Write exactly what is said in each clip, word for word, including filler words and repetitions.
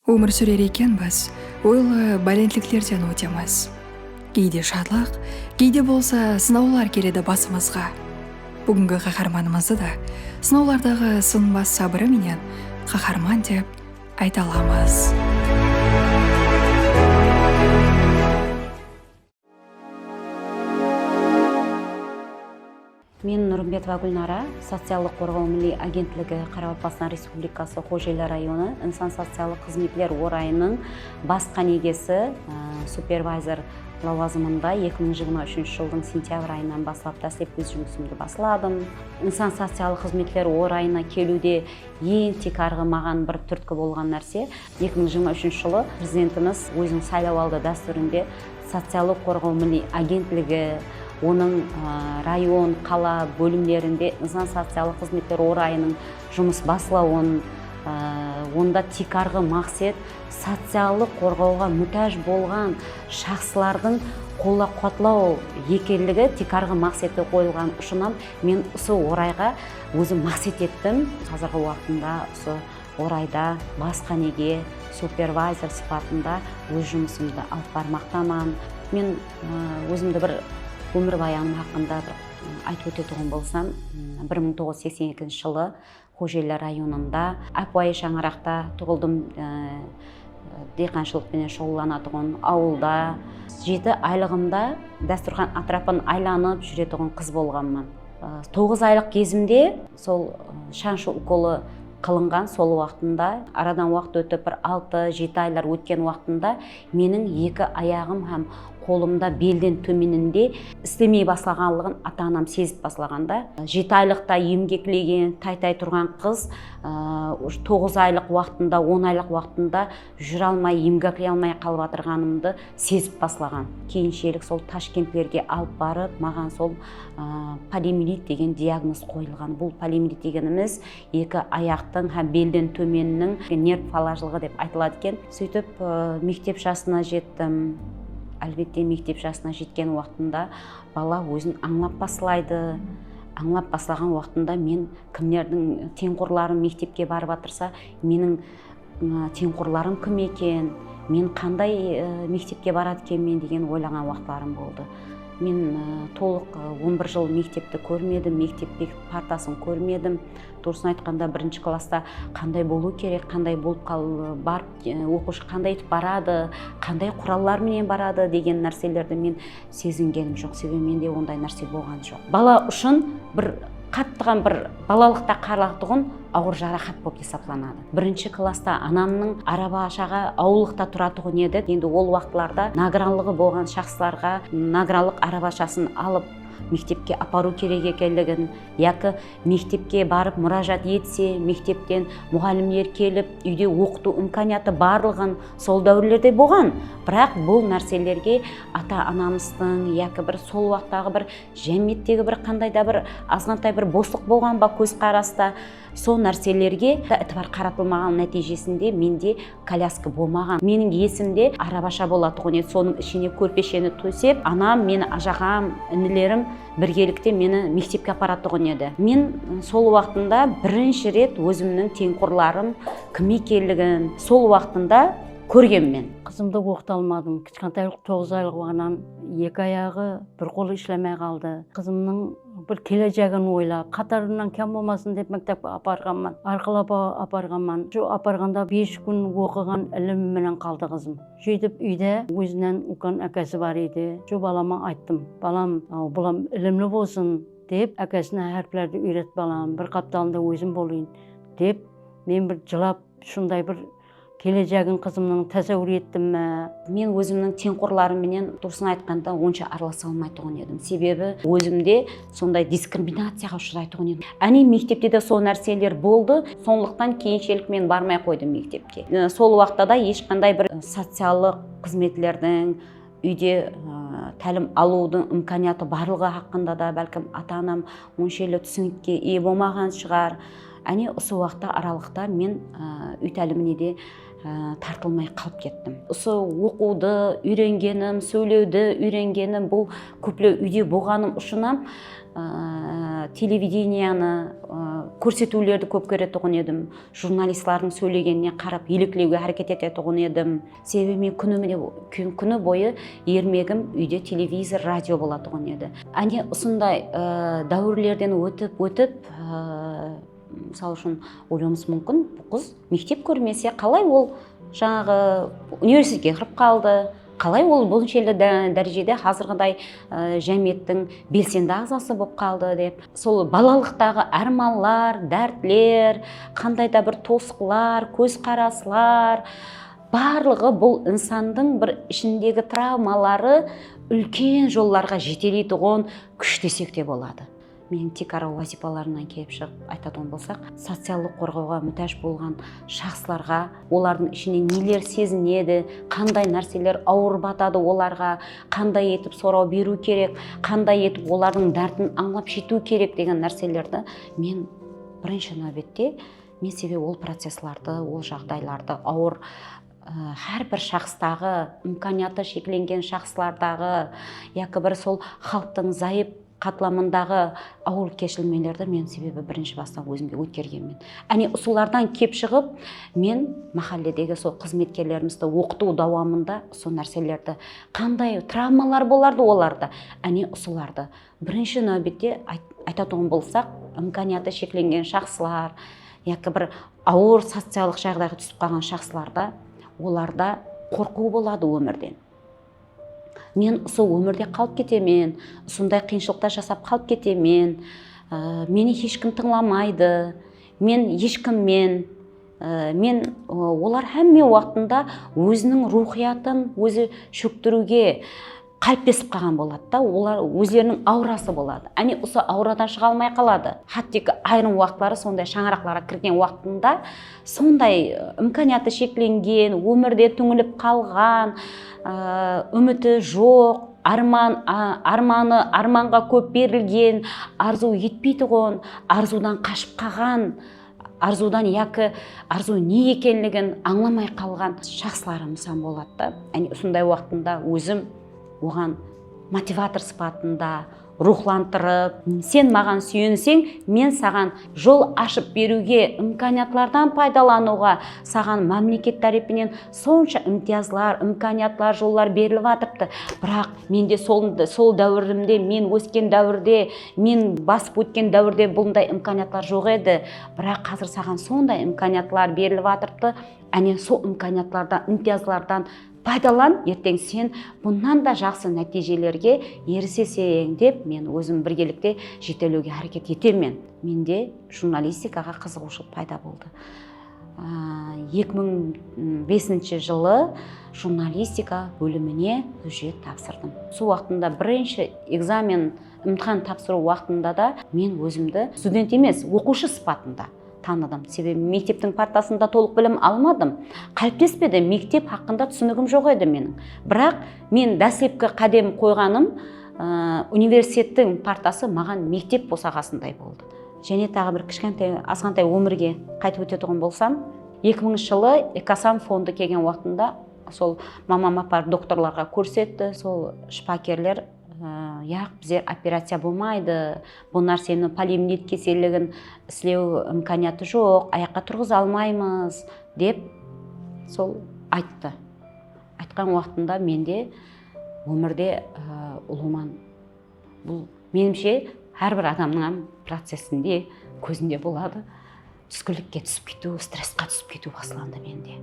Ómir súrer ekenbiz, oylı bálentliklerden ótemiz. Geyde shadlıq, geyde bolsa sınawlar keledi basımızǵa. Búgingi qaharmanımızdı da sınawlardaǵı sınbas sabırı menen qaharman dep ayta alamız. Men Nurımbetova Gúlnara, Sociallıq qorǵaw milliy agentligi, Qaraqalpaqstan Respublikası, Xojeli rayonı Insan sociallıq xızmetler orayınıń bas qánigesi, ı, supervayzer lawazımında eki mıń jigirma úshinshi jıldıń sentyabr ayınan baslap dáslep óz jumısımdı basladım. Insan sociallıq xızmetler orayına keliwde eń tiykarǵı maǵan bir túrtki bolǵan nárse, eki mıń jigirma úshinshi jılı Prezidentimiz óziniń saylawaldı dástúrinde Sociallıq qorǵaw milliy agentligi, onıń, a, rayon, qala bólimlerinde Insan sociallıq xızmetler orayınıń jumıs baslawın, a, onda tiykarǵı maqset sociallıq qorǵawǵa mútáj bolǵan shaxslardıń qollap-quwatlaw ekenligi tiykarǵı maqset etip qoyılǵanı ushın hám men usı orayǵa ózim maqset ettim. Házirgi waqtında usı orayda bas qánige, supervayzer sıpatında óz jumısımdı alıp barmaqtaman. Men, ı, ózimdi bir ómirbayanım haqqında bir, ı, aytıp ótetuǵın bolsam, ı, bir mıń toǵız júz seksen ekinshi jılı Xojeli rayonında ápiwayı shańaraqta tuwıldım. I, diyqanshılıq penen shuǵıllanatuǵın, awılda jeti aylıǵımda dástúrxan átirapın aylanıp júretuǵın qız bolǵanman. I, toǵız aylıq gezimde sol, ı, shanshıw ukolı qılınǵan, sol waqtında, aradan waqıt ótip, bir altı, jeti aylar ótken waqtında meniń eki ayaǵım hám qolımda belden tómeninde islemey baslaǵanlıǵın ata-anam sezip baslaǵanda, jeti aylıqta emgeklegen, tay-tay turǵan qız, ı, toǵız aylıq waqtında, on aylıq waqtında júre almay, emgekley almay qalıp atırǵanımdı sezip baslaǵan. Keyinshelik sol Tashkentlerge alıp barıp, maǵan sol, a, poliomiyelit degen diagnoz qoyılǵan. Bul poliomiyelit degenimiz eki ayaqtıń hám belden tómenniń nerv falajlıǵı dep aytıladı eken. Sóytip, a, mektep jasına jettim. Álbette, mektep jasına jetken waqtında bala ózin ańlap baslaydı. Ańlap baslaǵan waqtında men kimlerdiń teńqurlarım mektepke barıp atırsa, meniń ı, teńqurlarım kim eken, men qanday, ı, mektepke baradı ekenmen degen oylaǵan waqıtlarım boldı. Men, ı, tolıq, ı, on bir jıl mektepti kórmedim, mektep partasın kórmedim. Durısın aytqanda, birinshi klassta qanday bolıw kerek, qanday bolıp qal-, barıp, ı, oqıwshı qanday etip baradı, qanday qurallar menen baradı degen nárselerdi men sezingenim joq, sebebi mende onday nárse bolǵan joq. Bala ushın bir qattıǵan bir balalıqta qalatuǵın awır jaraqat bolıp esaplanadı. Birinshi klassta anamnıń arabashaǵa awıllıqta turatuǵın edi. Endi ol waqıtlarda nogranlıǵı bolǵan shaxslarǵa nogranlıq arabashasın alıp mektepke aparıw kerek ekenligin, yaki mektepke barıp múrájat etse, mektepten muǵallimler kelip, úyde oqıtıw imkaniyatı barlıǵın sol dáwirlerde bolǵan. Biraq bul nárselerge ata-anamızdıń yaki bir sol waqıttaǵı bir jámiyettegi bir qanday da bir azǵantay bir boslıq bolǵan ba kózqarasta, sol nárselerge itibar qaratılmaǵan nátiyjesinde mende kolyaska bolmaǵan. Meniń esimde arabasha bolatuǵın edi, sonıń ishine kórpesheni tósep, anam, meni ajaǵam, inilerim birgelikte meni mektepke aparatuǵın edi. Men sol waqtında birinshi ret ózimniń teńqurlarım kim ekenligin sol waqtında kórgenmen. Qızımdı oqıta almadım. Kishkentay toǵız aylıq bolǵannan eki ayaǵı, bir qolı ishlemey qaldı. Qızımnıń bir kelejegin oylap, qatarınan kem bolmasın dep mektepke aparǵanman. Arqalap a-, aparǵanman. Shu aparǵanda bes kún oqıǵan ilim menen qaldı qızım. Sóytip úyde ózinen úlken ákesi bar edi. Shu balama ayttım. Balam, a, bulam ilimli bolsın dep, ákesine háriplerdi úyret balam, bir qaptalında ózim bolayın dep, men bir jılap, shunday bir kelejegin qızımnıń tasawwur ettim me? Men ózimniń teńqurlarım menen, durısın aytqanda, onsha aralasa almaytuǵın edim. Sebebi ózimde sonday diskriminaciyaǵa ushıraytuǵın edim. Áne, mektepte de sol nárseler boldı. Sonlıqtan keyinshelik men barmay qoydım mektepke. E, sol waqıtta da hesh qanday bir sociallıq xızmetlerdiń, úyde, ı, tálim alıwdıń imkaniyatı barlıǵı haqqında da bálkim ata-anam onshelli túsinikke iye bolmaǵan shıǵar. Áne, usı waqıtta aralıqta men, ı, úy tálimine de e, tartılmay qalıp kettim. Usı oqıwdı úyrengenim, sóylewdi úyrengenim, bul kóplew úyde bolǵanım ushın hám, e, televидениеni, e, kórsetiwlerdi kóp kóretuǵın edim. Jurnalistlardıń sóylegenine qarap eliklewge háreket etetuǵın edim. Sebebi men kúni, mine, kún, kúni boyı ermegim úyde televizor, radio bolatuǵın edi. Áne, usınday, e, dáwirlerden ótip, ótip, e, mısal ushın, oylawımız múmkin, bul qız mektep kórmese, qalay ol, jańaǵı, universitetke kirip qaldı, qalay ol bunshelli dá-, dárejede házirgiday, e, jámiyettiń belsendi aǵzası bolıp qaldı, dep. Sol balalıqtaǵı ármanlar, dártler, qanday da bir tosıqlar, kózqaraslar, barlıǵı bul insandıń bir ishindegi travmaları úlken jollarǵa jeteleytuǵın kúsh desek te boladı. Meniń tiykarǵı wazıypalarımnan kelip shıǵıp aytatuǵın bolsaq, sociallıq qorǵawǵa mútáj bolǵan shaxslarǵa, olardıń ishine neler sezinedi, qanday nárseler awır batadı olarǵa, qanday etip soraw beriw kerek, qanday etip olardıń dártin ańlap jetiw kerek degen nárselerdi men birinshi náwbette, men sebebi ol processlardı, ol jaǵdaylardı awır, ı, hár bir shaxstaǵı, imkaniyatı sheklengen shaxslardaǵı, yaki bir sol xalıqtıń zayıp qatlamındaǵı awır keshirmelerdi men sebebi birinshi bastan ózimde ótkergenmen. Áne, usılardan kep shıǵıp, men máhálledegi sol xızmetkerlerimizdi oqıtıw dawamında usı nárselerdi, qanday travmalar bolardı olarda, áne, usılardı. Birinshi náwbette ayt-, aytatuǵın bolsaq, imkaniyatı sheklengen shaxslar, yaki bir awır sociallıq jaǵdayǵa túsip qalǵan shaxslarda, olarda qorqıw boladı ómirden. Men usı ómirde qalıp ketemen, usınday qıyınshılıqta jasap qalıp ketemen, ı, meni hesh kim tıńlamaydı, men eshkimmen, ı, men, ı, olar hámme waqtında óziniń ruwxıyatın ózi shóktiriwge qáliplesip qalǵan boladı da, olar ózleriniń aurası boladı. Áne, usı auradan shıǵa almay qaladı. Hátteki ayırım waqıtları sonday shańaraqlarǵa kirgen waqtında sonday, ı, imkaniyatı sheklengen, ómirde túńilip qalǵan, ı, úmiti joq, árman, a, ármanı, ármanǵa kóp berilgen, arzıw etpeytuǵın, arzıwdan qashıp qalǵan, arzıwdan yaki arzıw ne ekenligin ańlamay qalǵan shaxslarımız hám boladı da. Áne, usınday waqtında ózim oǵan motivator sıpatında ruwxlantırıp, sen maǵan súyenseń, men saǵan jol ashıp beriwge, imkaniyatlardan paydalanıwǵa saǵan mámleket tárepinen sonsha imtiyazlar, imkaniyatlar, jollar berilip atırıptı. Biraq mende sol, sol dáwirimde, men ósken dáwirde, men basıp ótken dáwirde bunday imkaniyatlar joq edi. Biraq házir saǵan sonday imkaniyatlar berilip atırıptı. Áne, sol imkaniyatlardan, imtiyazlardan paydalan, erteń sen bunnan da jaqsı nátiyjelerge eriseseń, dep men ózim birgelikte jetelewge háreket etemen. Mende jurnalistikaǵa qızıǵıwshılıq payda boldı. Á, eki mıń besinshi jılı jurnalistika bólimine hújjet tapsırdım. Sol waqtında birinshi ekzamen, imtixan tapsırıw waqtında da men ózimdi student emes, oqıwshı sıpatında tanıdım. Sebebi mekteptiń partasında tolıq bilim almadım. Qáliplespedi, mektep haqqında túsinigim joq edi meniń. Biraq men dáslepki qádem qoyǵanım, ı, universitettiń partası maǵan mektep bosaǵasınday boldı. Jáne taǵı bir kishkentay, azǵantay ómirge qaytıp ótetuǵın bolsam, eki mıńınshı jılı Ekosan fondı kelgen waqtında sol mamam aparıp doktorlarǵa kórsetti, sol shıpakerler, ı, yaq, bizler operaciya bolmaydı, bul nárseni poliomielit keselligin islew imkaniyatı joq, ayaqqa turǵıza almaymız, dep sol ayttı. Aytqan waqtında mende ómirde, ı, ulıwman, bul, menimshe, hár bir adamnıń hám processinde, kózinde boladı. Túskinlikke túsip ketiw, stressqa túsip ketiw baslandı mende.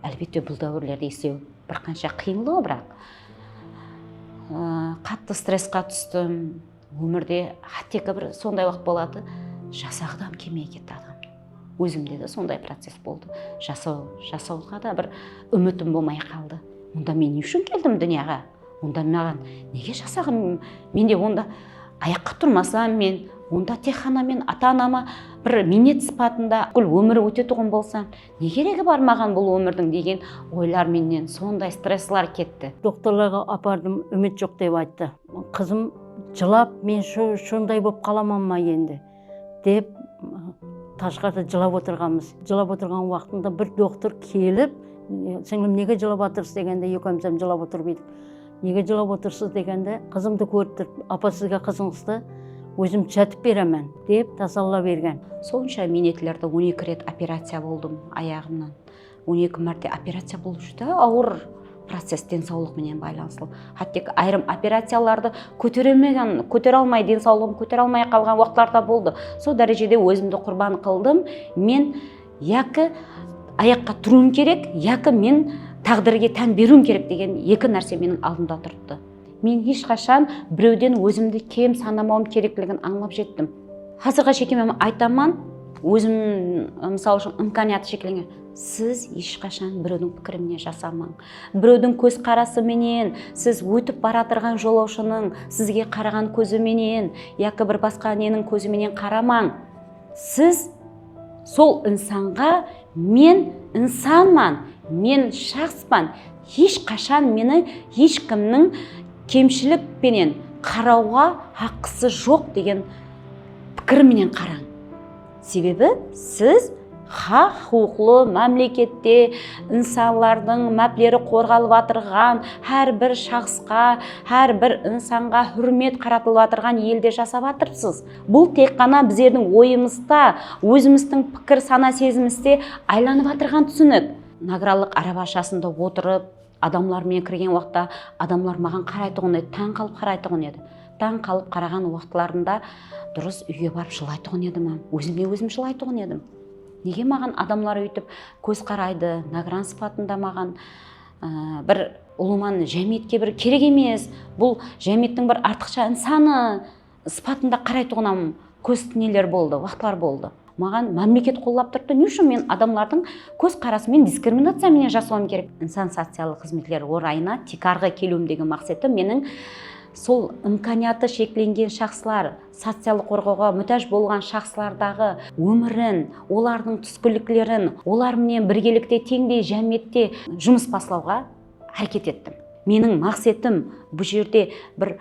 Álbette, bul dáwirlerde islew bir qansha qıyınlıǵı, biraq, ı, qattı stressqa tústim. Ómirde hátteki bir sonday waqıt boladı, jasaǵı da kemeyip ketti adamnıń. Ózimde de sonday process boldı. Jasaw, jasawǵa da bir úmitim bolmay qaldı. Onda men ne ushın keldim dúnyaǵa? Onda maǵan nege jasaǵım? Mende onda ayaqqa turmasam men, onda tek ǵana men ata-anama bir miynet sıpatında gúl ómir ótetuǵın bolsam, ne keregi bar maǵan bul ómirdiń degen oylar mennen sonday stresslar ketti. Doktorlarǵa apardım, úmit joq dep ayttı. Qızım jılap, men sho-, shonday bolıp qalaman ma endi, dep, Tashqarıda jılap otırǵanbız. Jılap otırǵan waqtında bir doktor kelip, "Sińlim, nege jılap atırsız?" degende, ekewimiz hám jılap otırıp edik. "Nege jılap otırsız?" degende, "Qızımdı kórip turıp, apa, sizge qızıńızdı ózim dúzeltip beremen", dep tasalla bergen. Sonsha miynetlerdi, on eki ret operaciya boldım ayaǵımnan. On eki márte operaciya, bul júdá awır process, densawlıq menen baylanıslı. Hátteki ayırım operaciyalardı kóterelmegen, kótere almay, densawlıǵım kótere almay qalǵan waqıtlar da boldı. Sol dárejede ózimdi qurban qıldım. Men yaki ayaqqa turıwım kerek, yaki men táǵdirge tán beriwim kerek degen eki nárse meniń aldımda turıptı. Men hesh qashan birewden ózimdi kem sanamawım kerekligin ańlap jettim. Házirge shekem aytaman, ózim, mısal ushın, imkaniyatı sheklengen. Siz hesh qashan birewdiń pikiri menen jasamań. Birewdiń kózqarası menen, siz ótip baratırǵan jolawshınıń sizge qaraǵan kózi menen yaki bir basqa neniń kózi menen qaramań. Siz sol insanǵa, "Men insanman, men shaxspan, hesh qashan meni hesh kimniń kemshilik penen qarawǵa haqqısı joq," degen pikir menen qarań. Sebebi siz haq-huqıqlı mámlekette insanlardıń mápleri qorǵalıp atırǵan, hár bir shaxsqa, hár bir insanǵa húrmet qaratılıp atırǵan elde jasap atırsız. Bul tek ǵana bizlerdiń oyımızda, ózimizdiń pikir, sana-sezimizde aylanıp atırǵan túsinik. Nogranlıq arabashasında otırıp, adamlar menen kirgen waqıtta adamlar maǵan qaraytuǵın edi, tań qalıp qaraytuǵın edi. Tań qalıp qaraǵan waqıtlarında durıs úyge barıp jılaytuǵın edim hám. Ózime ózim jılaytuǵın edim. Nege maǵan adamlar óytip kóz qaraydı, nogran sıpatında maǵan, ı, bir ulıwman jámiyetke bir kerek emes, bul jámiyettiń bir artıqsha insanı sıpatında qaraytuǵınam kóz neler boldı, waqıtlar boldı. Maǵan mámleket qollap turıptı, ne ushın men adamlardıń kóz qarası menen diskriminaciya menen jasawım kerek? Insan sociallıq xızmetler orayına tiykarǵı keliwimdegi maqsetim meniń sol imkaniyatı sheklengen shaxslar, sociallıq qorǵawǵa mútáj bolǵan shaxslardaǵı ómirin, olardıń túskinliklerin, olar menen birgelikte teńdey jámiyette jumıs baslawǵa háreket ettim. Meniń maqsetim bul jerde bir, ı,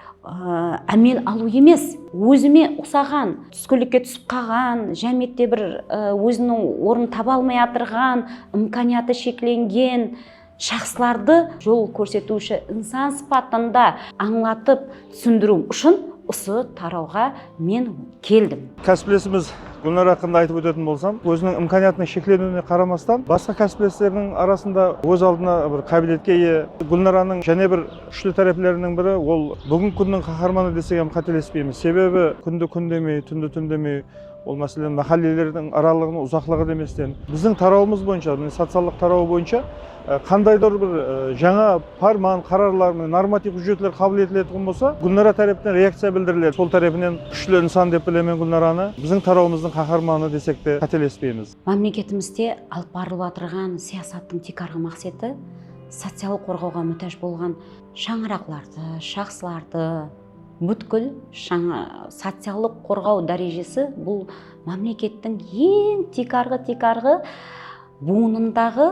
ámel alıw emes, ózime uqsaǵan, túskinlikke túsip qalǵan, jámiyette bir, ı, óziniń ornın taba almay atırǵan, imkaniyatı sheklengen shaxslardı jol kórsetiwshi insan sıpatında ańlatıp túsindiriwim ushın usı tarawǵa men keldim. Kásiplesimiz Gúlnara haqqında aytıp ótetin bolsam, óziniń imkaniyatınıń shekleniwine qaramastan, basqa kásiplesleriniń arasında óz aldına bir qábiletke iye. Gúlnaranıń jáne bir kúshli tárepleriniń biri, ol búgingi kúnniń qaharmanı desek hám qátelespeymiz. Sebebi kúndi kún demey, túndi tún demey, ol máselen máhállelerdiń aralıǵınıń uzaqlıǵı demesten, biziń tarawımız boyınsha, mine, sociallıq tarawı boyınsha, e, qandaydur bir, e, jańa párman, qararlar, mine, normativ hújjetler qabıl etiletuǵın bolsa, Gúlnara tárepinen reakciya bildiriledi. Sol tárepinen kúshli insan dep bilemen Gúlnaranı. Biziń tarawımızdıń qaharmanı desek te qátelespeymiz. Mámleketimizde alıp barılıp atırǵan siyasattıń tiykarǵı maqseti sociallıq qorǵawǵa mútáj bolǵan shańaraqlardı, shaxslardı, Pútkil shańa-, sociallıq qorǵaw dárejesi bul mámlekettiń eń tiykarǵı-tiykarǵı buwınındaǵı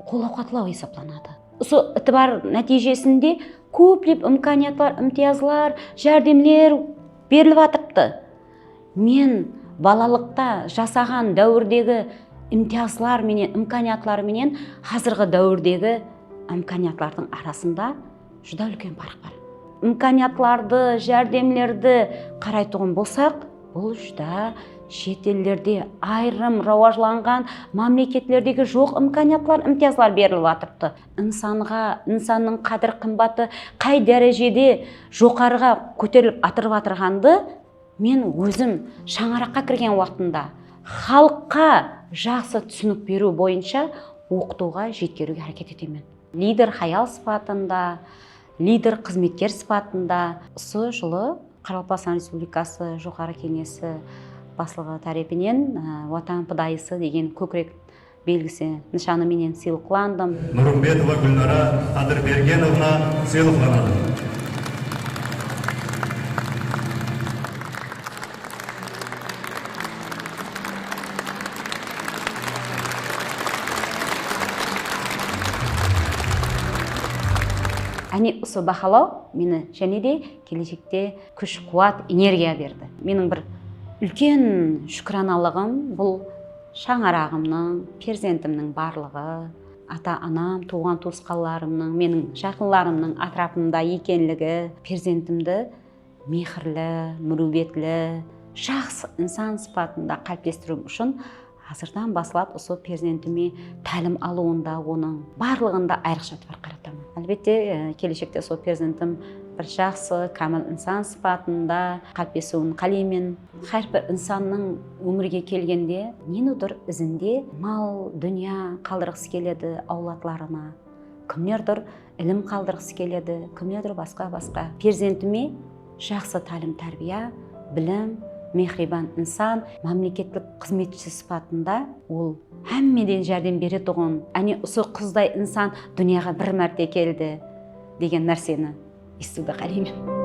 qol-awqatlaw esaplanadı. Usı itibar nátiyjesinde kóplep imkaniyatlar, imtiyazlar, járdemler berilip atırıptı. Men balalıqta jasaǵan dáwirdegi imtiyazlar menen, imkaniyatlar menen házirgi dáwirdegi imkaniyatlardıń arasında júdá úlken parıq bar. Imkaniyatlardı, járdemlerdi qaraytuǵın bolsaq, bul júdá shet ellerde, ayırım rawajlanǵan mámleketlerdegi joq imkaniyatlar, imtiyazlar berilip atırıptı. Insanǵa, insannıń qádir-qımbatı qay dárejede joqarıǵa kóterilip atırıp atırǵandı Men ózim shańaraqqa kirgen waqtımda xalıqqa jaqsı túsinik beriw boyınsha oqıtıwǵa jetkeriwge háreket etemen. Lider hayal sıpatında, lider xızmetker sıpatında usı jılı Qaraqalpaqstan Respublikası Joqarı Keńesi Baslıǵı tárepinen, ı, Watan pidayısı degen kókirek belgisi nıshanı menen sıylıqlandım. Nurımbetova Gúlnara Qádirbergenovna sıylıqlanadı. Áne, usı bahalaw meni jáne de keleshekte kúsh-quwat, energiya berdi. Meniń bir Úlken shúkiranalıǵım bul shańaraǵımnıń, perzentimniń barlıǵı, ata-anam, tuwǵan-tuwısqanlarımnıń, meniń jaqınlarımnıń, átirapımda ekenligi, perzentimdi mehirli, múriwbetli, jaqsı insan sıpatında qáliplestiriwim ushın házirden baslap usı perzentime tálim alıwında, onıń barlıǵında ayrıqsha itibar qarataman. Álbette, e, keleshekte usı perzentim bir jaqsı, kámil insan sıpatında qáliplesiwin qáleymen. Hár bir insannıń ómirge kelgende nenidur izinde mal, dúnya qaldırǵısı keledi awladlarına. Kimlerdur ilim qaldırǵısı keledi, kimlerdur basqa-basqa. Perzentime jaqsı tálim-tárbiya, bilim, mehriban insan, mámleketlik xızmetshisi sıpatında ol hámmeden járdem beretuǵın, áne, usı qızday insan dúnyaǵa bir márte keldi degen nárseni esitiwdi qáleymen.